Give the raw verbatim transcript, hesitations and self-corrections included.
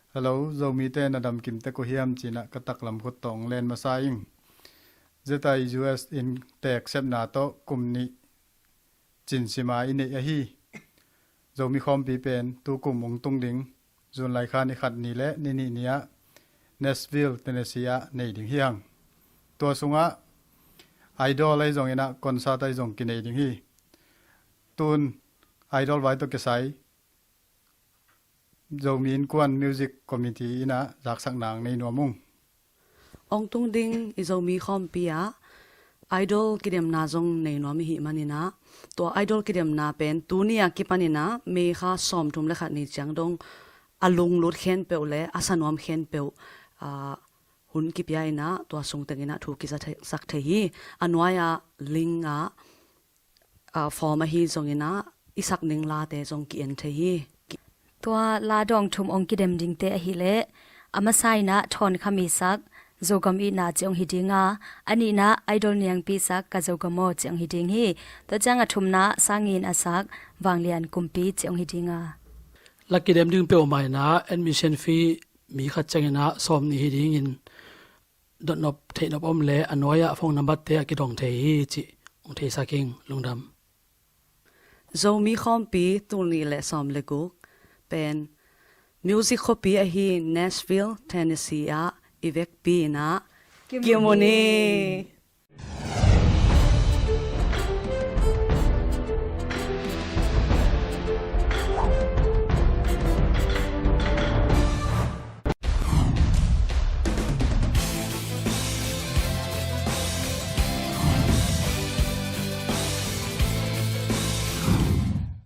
Hello, Zomite na damkim tek uh hiam cinah ka taklam khut tawh ong len masa ing. Zetai U S in teek sepna tawh kum nih cinsima i neih ahi Zomi khawmpi pen tukum ong tung ding June lai kha ni khat ni le ni nih ni-ah Nashville, Tennessee ah nei ding hi hang. Tua sungah Idol ahi zonginah concert ahi zong kinei ding hi. Tun Idol vai tawh kisai Zomi Innkuan Music Committee inah zaksak nang nei nuam ung. Ong tung ding i Zomi khawmpi ah Idol kidemna zong nei nuam ihi maninah, tua Idol kidemna pen tuni a kipaninah May kha sawmthum le khat ni ciang dong a lunglut khempeuh le a sanuam khempeuh, ah, hun kipia inah tua sungtenginah thu kizasak thei hi. A nuai-ah link ah, ah, form ahi zonginah i sak ning late zong ki-en thei hi. Tua la dawng thum ong kidem dingte ahileh, a masa inah Thawn Kham i sak Zogam Itna ci ong hi dinga, a nihna Idol Niangpi sak Ka Zogam Aw ci ong hi ding hi. Tua ciang a thumna Sang In a sak Vanglian Kumpi ci ong hi dinga. La kidem ding peuhmah inah admission fee mi khat cianginah sawm nih hi dingin dotnop theihnop om le a nuai-ah phone number te a kidong thei hi cih ong theisak ing. Lungdam. Zomi khawmpi tul nih le sawm le guk pen music khuapi ahi Nashville, Tennessee ah i vekpi inah kim un hi.